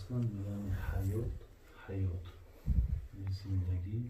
Аслан мегӯям ҳаёт, ҳаёт зиндагӣ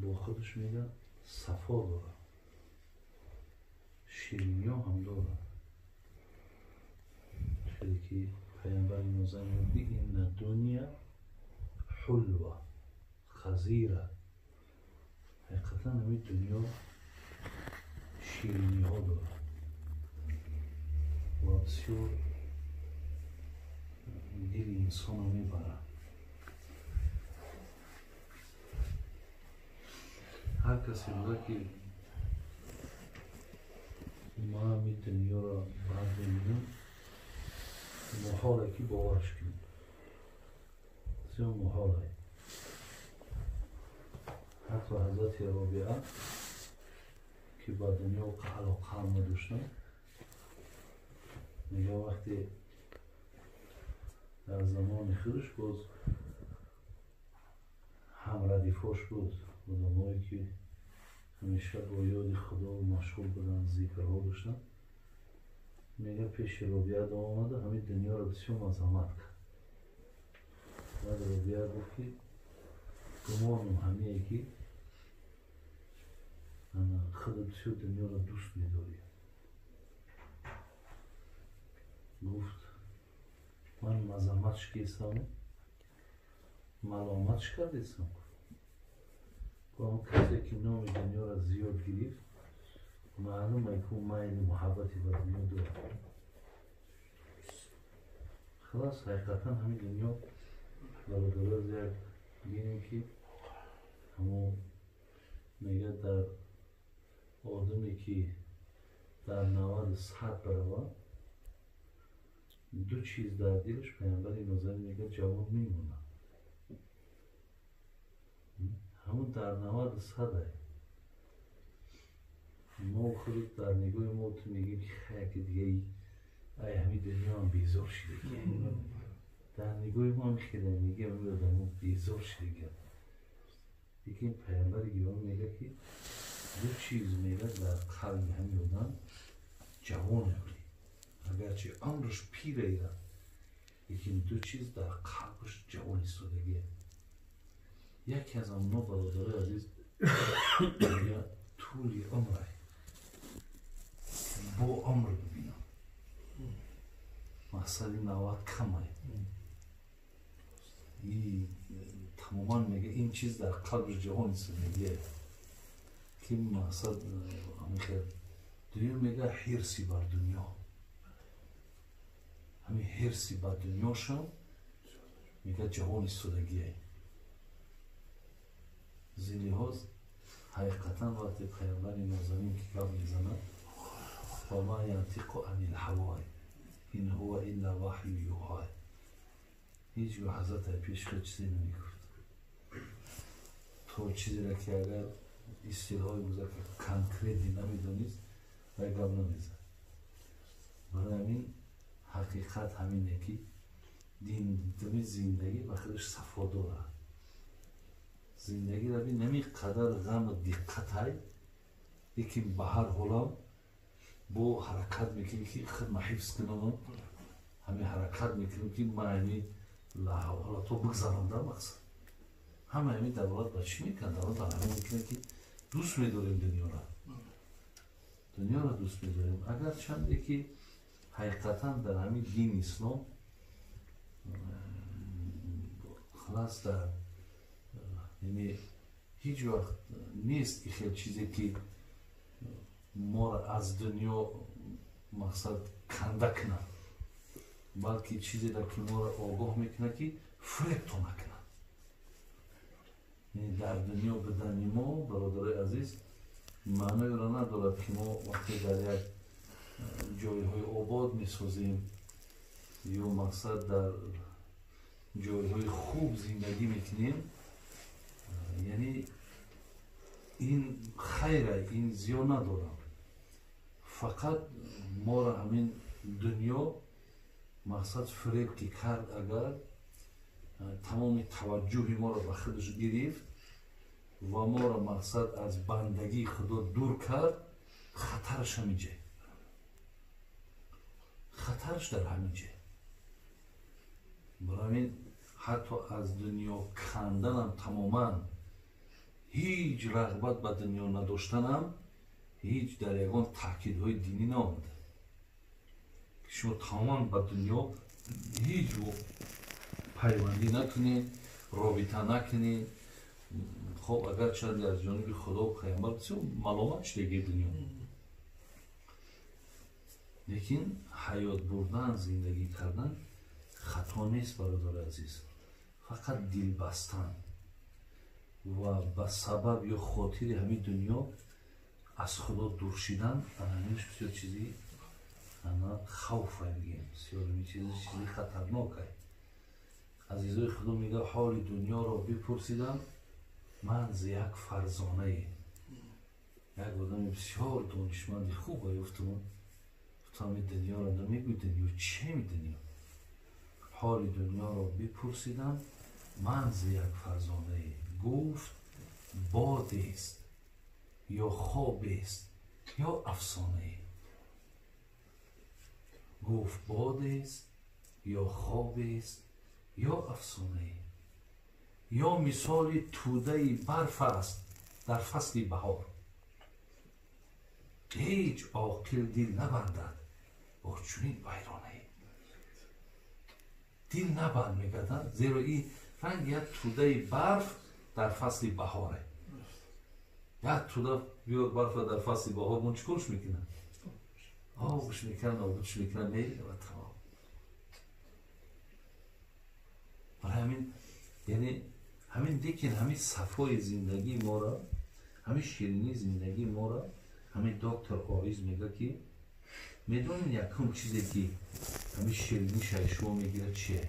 бо худаш мега сафо дорад, шириниҳо ҳам дорад. Хеле ки паёмбари нозанин мегӯяд: инна дуня ҳулва хазира. Ҳақиқатан ҳамин дунё шириниҳо дорад ва бисёр дили инсонро мебарад. Ҳар касе буда ки ман ҳамин дунёро бад мебинам, муҳоле ки боварш кунем, бисёр муҳоле. Ҳатто ҳазрати Робиа ки ба дунё алоқа надоштанд, мега вақте дар замони худаш боз ҳамрадифош буд, одамое ки ҳамеша бо ёди худо машғул буданд, зикрҳо доштанд, мега пеши Робиа омада ҳамин дунёро бисёр мазаммат кард. Баъд Робиа гуфт ки гумонам ҳамие ки худат бисёр дунёро дӯст медорӣ. Гуфт ман мазамматш кистам, маломатш кардистам. Он касе ки номи дунёро зиёд гирифт, маълум е ки ӯ майли муҳаббати ба дунё дорад. Халас ҳақиқатан ҳамин дунё бародароз як бинем ки ҳамо мега дар одаме ки дар 90 баравад, ду чиз дар дилаш паёмбари нозанин мега ҷавон мемонад. Ҳамун дар 90 мо худ дар нигоҳи мо ту мегӯем ки хаяки дига ай ҳамин дунёам безор шидагӣ. Дар нигоҳи мо ҳам хеле мегӯем ҳамин одамо безор шидагӣ. Лекин паёмбари гиромӣ мега ки ду чиз мега дар қалби ҳамин одам ҷавон мекунӣ, агарчи амраш пира, лекин ду чиз дар қалбаш ҷавон истодагӣ. Яке аз онҳо бародарои азиз мега тӯли умрай бо умр бибинам, мақсади 90 камай. Тамоман мега ин чиз дар қалбаш ҷавон истодагӣ ки мақсад ҳамин. Дуюм мега ҳирси бар дунё, ҳамин ҳирси бар дунёшам мега ҷавон истодагие. Зин лиҳоз ҳақиқатан вақте паёмбари нозанин ки гап мезанад, ва ма янтиқу анил ҳаво ин ҳува илла ваҳю юҳо, ҳеҷ гоҳ ҳазрат пеш худ чизе намегуфт, то чизеро ки агар истилоҳи гузашта конкретно намедонист, вай гап намезад. Барои ҳамин ҳақиқат ҳамине ки дини зиндагӣ ба худаш сафо дорад. Зиндагиро бин нами қадар ғаму диққатай, лекин ба ҳар ҳолам бо ҳаракат мекунем ки худма ҳифз кунам, ҳамин ҳаракат мекунем ки ман ҳамин ҳолатҳо бигзарам. Дар мақсад ҳама ҳамин давлат ба чӣ мекунад? Давлат ба ҳамин мекунад ки дӯст медорем дунёро, дунёро дӯст медорем. Агар чанде ки ҳақиқатан дар ҳамин дини ислом халас дар яъне ҳеҷ вақт нест ки хел чизе ки моро аз дунё мақсад канда кунад, балки чизеро ки моро огоҳ мекунад ки фиребто накунад. Дар дунё будани мо, бародарои азиз, маъноеро надорад ки мо вақте дар як ҷойҳои обод месозем ё мақсад дар ҷойҳои хуб зиндагӣ мекунем, яъне ин хайра, ин зиён надорад. Фақат моро ҳамин дунё мақсад фиреб ки кард, агар тамоми таваҷҷӯҳи моро ба худаш гирифт ва моро мақсад аз бандагии худо дур кард, хатараш ҳамин ҷай, хатараш дар ҳамин ҷай. Ҳатто аз дунё канданам тамоман ҳеҷ рағбат ба дунё надоштанам ҳеҷ дар ягон таъкидҳои динӣ наомада, ки шумо тамоман ба дунё ҳеҷ пайвандӣ накунед, робита накунед. Хоб, агар чанде аз ҷониби Худо Пайғамбар бисёр маломат шудагии дунё, лекин ҳаёт бурдан, зиндагӣ кардан хато нест, бародари азиз. Фақат дилбастан ва ба сабаб ё хотири ҳамин дунё аз Худо дур шидан, ана ҳаминаш бисёр чизи ана хавфай бигем, бисёр ҳамин чизи хатарнокай. Азизои Худо мега, ҳоли дунёро бипурсидам ман зи як фарзонае. Як одами бисёр донишманди хуб ёфтам, гуфтам ин дунёро намегӯй, дунё чеми дунё? Ҳоли дунёро бипурсидам ман зи як фарзонае, гуфт бодест ё хобест ё афсонае. Гуфт бодест ё хобест ё афсонае, ё мисоли тӯдаи барф аст дар фасли баҳор. Ҳеҷ оқил дил набандад бо чунин вайронае. Дил набанд мегардад, зеро ин ранг як тӯдаи барф дар фасли баҳоре. Як тӯда биёр барфа дар фасли баҳор, мон чӣ корш мекунад? Обш мекунад, нобудш мекунад, меравад тамом. Барои ҳамин, яъне ҳамин лекин ҳамин сафои зиндагии моро, ҳамин ширинии зиндагии моро ҳамин доктор Оиз мега, ки медонед якум чизе ки ҳамин ширинишай шумо мегирад чие?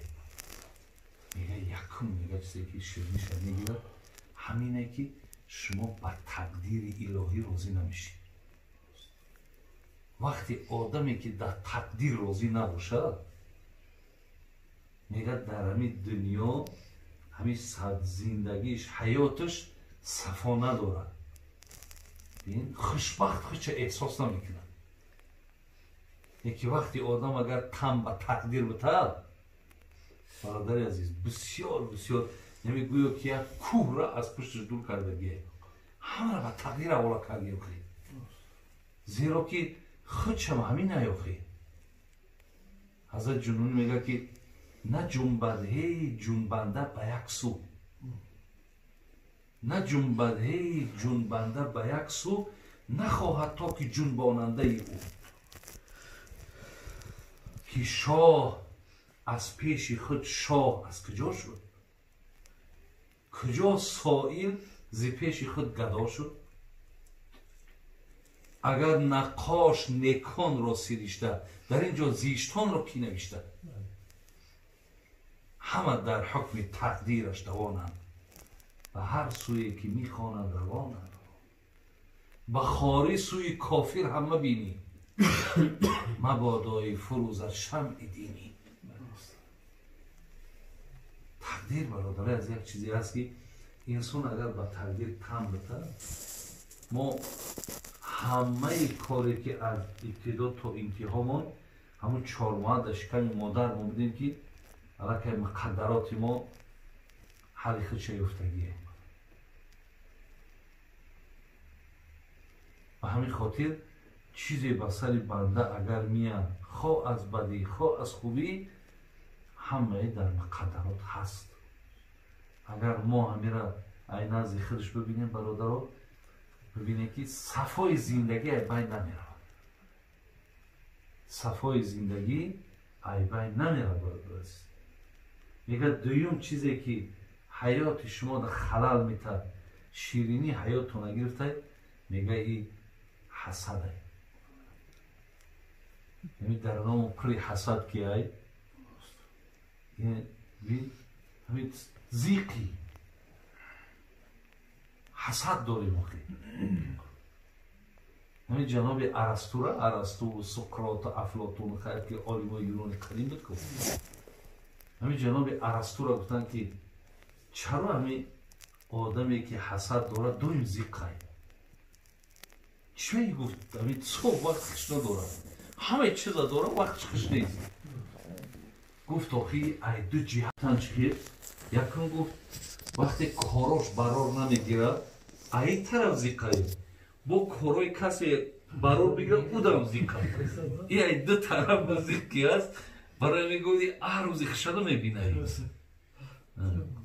Мега якум, мега чизе ки ширинишай мегирад ҳамине ки шумо ба тақдири илоҳӣ розӣ намешед. Вақте одаме ки дар тақдир розӣ набошад, мега дар ҳамин дунё ҳамин зиндагиш, ҳаёташ сафо надорад. Хушбахт худша эҳсос намекунад. Яке вақти одам агар тан ба тақдир битад, бародари азиз, бисёр бисёр яъне гӯё ки як кӯҳра аз пушташ дур кардагие, ҳамаро ба тақдир ҳавола кардӣ охи, зеро ки худшам ҳамин наёхи. Ҳазрат Ҷунун мегӯяд ки наҷунбад ҳеҷ ҷунбанда ба як сӯ, наҷунбад ҳеҷ ҷунбанда ба як сӯ, нахоҳад то ки ҷунбонандаи ӯ. Ки шоҳ аз пеши худ шоҳ аз куҷо шуд? Куҷо соил зи пеши худ гадо шуд? Агар наққош неконро сиришта, дар ин ҷо зиштонро кӣ навишта? Ҳама дар ҳукми тақдираш давонанд, ба ҳар сӯе ки мехонанд равонанд. Ба хорӣ сӯи кофир ҳам мабинӣ, мабодои фурӯзад шамъи динӣ. Тақдир, бародаре, аз як чизе ҳаст ки инсон агар ба тақдир тан битад, мо ҳамаи коре ки аз ибтидо то интиҳомон ҳамун 4 моҳ дар шиками модар мо будем, ки аллакай муқаддароти мо ҳалли худша ёфтагие. Ба ҳамин хотир чизе ба сари банда агар меяд, хо аз бадӣ, хо аз хубӣ, ҳамаи дар муқаддарот ҳаст. Агар мо ҳамира ай назди худаш бибинем, бародаро, бибинем ки сафои зиндагӣ ай байн намеравад. Сафои зиндагӣ ай байн намеравад, бародаро азиз. Мегӯяд дуюм чизе ки ҳаёти шумо дар халал метад, ширинии ҳаётро нагирифтай, мегӯяд и ҳасадай. Яъне дар ному пури ҳасад ки ай, ҳамин зиқи ҳасад дорем охи. Ҳамин ҷаноби Арастура, Арасту, Суқроту, Афлотун, хайр ки олимои юнони қадим буд ку. Ҳамин ҷаноби Арастура гуфтанд ки чаро ҳамин одаме ки ҳасад дорад доим зиқай? Чӣ гуфт? Ҳамин субҳ вақт хиш надорад, ҳамаи чиза дорад, вақт хиш нест. Гуфт охи ай ду ҷиҳатан чӣ? Якум гуфт вақте корош барор намегирад, ай тараф зиқае. Бо корои касе барор бигирад, удам зиқа. И ай ду тараф зиқи аст. Барои мегуфт ҳар рӯзи хишада мебинаи.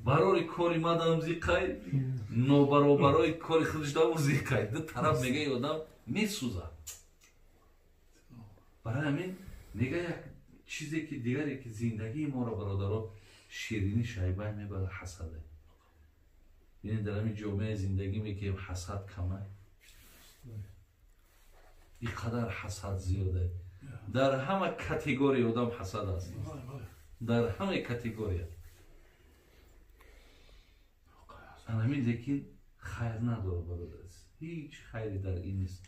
Барори кори мадам зиқай, нобаробарои кори худаш дам зиқай. Ду тараф мега одам месӯзад. Барои ҳамин мега як чизе ки дигаре ки зиндагии моро бародаро ширини шайбай мебарад ҳасаде. Бинед дар ҳамин ҷомеаи зиндагӣ мекунем ҳасад камай. Ин қадар ҳасад зиёде. Дар ҳама категория одам ҳасад аст. Дар ҳама категория. Ҳамин лекин хайр надорад бародар. Ҳеҷ хайре дар ин нест.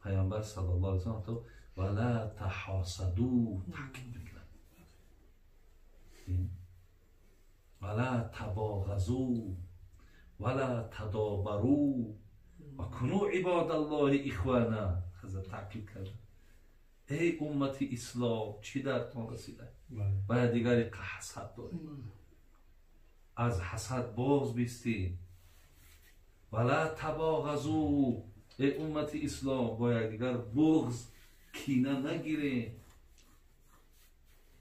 Пайғамбар саллаллоҳу алайҳи васаллам то вала таҳосаду таъкид мекунад. Вала табоғазу вала тадобару ва куну ибодаллоҳи ихвана. Ҳазрат таъкид кард. Эй уммати ислом, чӣ дардтон расида? Бояд дигари ҳасад доред. Аз ҳасад боз бистед. Вала табоғазу. Эй уммати ислом, бо якдигар буғз кина нагиред.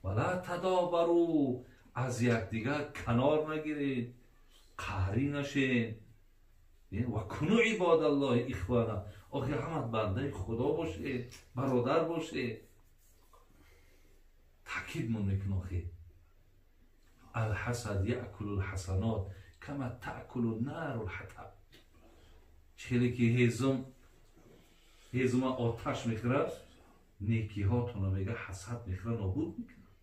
Вала тадобару. Аз якдигар канор нагиред, қаҳрӣ нашед. Ва куну ибодаллоҳи ихвана. Охир ҳамат бандаи Худо бошед, бародар бошед. Таъкидмон мекун охир. Алҳасад яъкулу лҳасанот кама таъкулу нару лҳатаб. Хеле ки ҳезума оташ мехӯрад, некиҳотонро мега ҳасад мехӯрад, нобуд мекунад.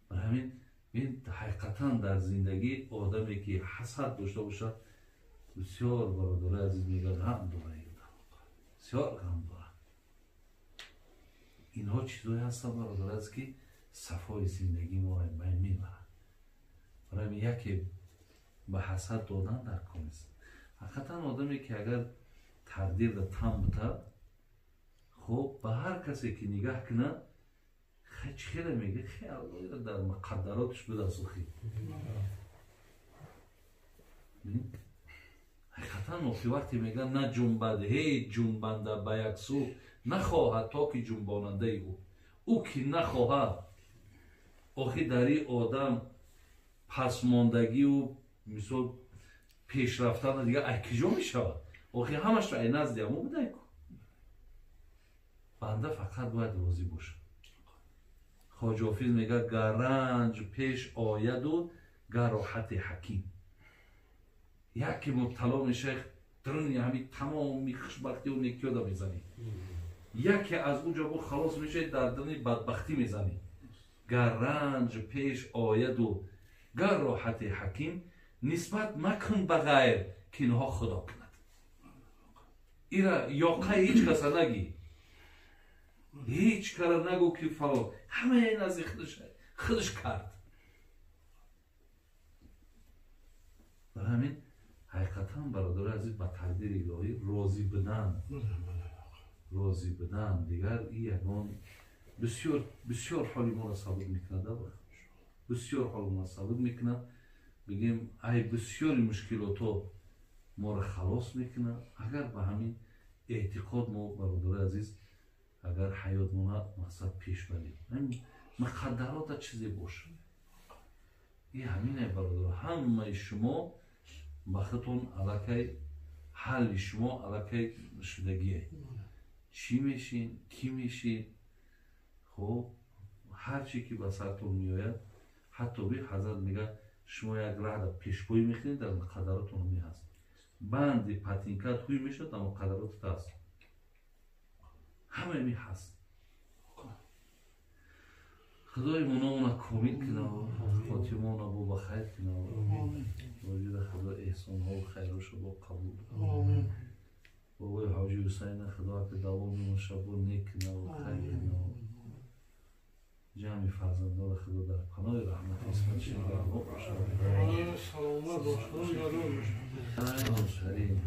Барои ҳамин бин ҳақиқатан дар зиндагӣ одаме ки ҳасад дошта бошад, бисёр бародарои азиз мега ғам дорад, бисёр ғам дорад. Инҳо чизҳое ҳастанд бародари азиз ки сафои зиндагии моро байн мебарад. Барои ҳамин яке ба ҳасад додан дар кор нест. Ҳақиқатан одаме ки агар тақдирда там бутад, хуб ба ҳар касе ки нигаҳ кунад, чӣ хеле мега, хе Аллоҳ дар муқаддароташ будааст охи. Ҳақиқатан охи вақте мега наҷунбад ҳеҷ ҷунбанда ба як сӯ, нахоҳад то ки ҷунбонандаи ӯ. Ӯ ки нахоҳад, охи дар ин одам пасмондагию мисол пешрафтана дигар ай киҷо мешавад? Охи ҳамашро ай назди ҳамо будай ку. Банда фақат бояд розӣ бошад. Хоҷа Ҳофиз мега гар ранҷ пеш ояду гар роҳати ҳаким. Яке мубтало мешавад, даруни ҳамин тамоми хушбахтиу некиёда мезанӣ. Яке аз ӯ ҷо бо халос мешавад, дар даруни бадбахтӣ мезанӣ. Гар ранҷ пеш ояду гар роҳати ҳаким, нисбат макун ба ғайр ки инҳо Худо кунад. Ира ёқаи ҳеҷ каса нагӣ. Ҳеҷ кара нагӯ ки фалон. Ҳамаи назди худаш кард. Барои ҳамин ҳақиқатан бародари азиз ба тақдири илоҳӣ розӣ будан, розӣ будан дигар ин ягон бисёр бисёр ҳоли моро сабук мекунад, бисёр ҳоли моро сабук мекунад. Бигем ай бисёри мушкилото моро халос мекунад. Агар ба ҳамин эътиқод мо бародари азиз агар ҳаётмона мақсад пеш барем, муқаддарота чизе бошад. Ин ҳамине бародар, ҳамаи шумо ба худтон аллакай ҳалли шумо аллакай шудагие. Чӣ мешин, кӣ мешин, хуб ҳар чи ки ба сартон меояд, ҳатто би ҳазрат мега шумо як раҳда пешпоӣ мекунед, дар муқаддаротон меҳаст. Банди патинкат ҳуй мешавад, дар муқаддаротат ҳаст. Ҳамаи ми ҳаст. Худои муномона комил кунав, хотимона бо ба хайр кунав. Воҷида Худо эҳсонҳо хайроша бо қабул. Бобои ҳоҷи Ҳусайна Худо ки давомимон шабо нек кунав, хайр кунав. Ҷамъи фарзандоро Худо дар паноҳи раҳмати исматиш нигаҳбон бошад. Саломат бошад. Шариф.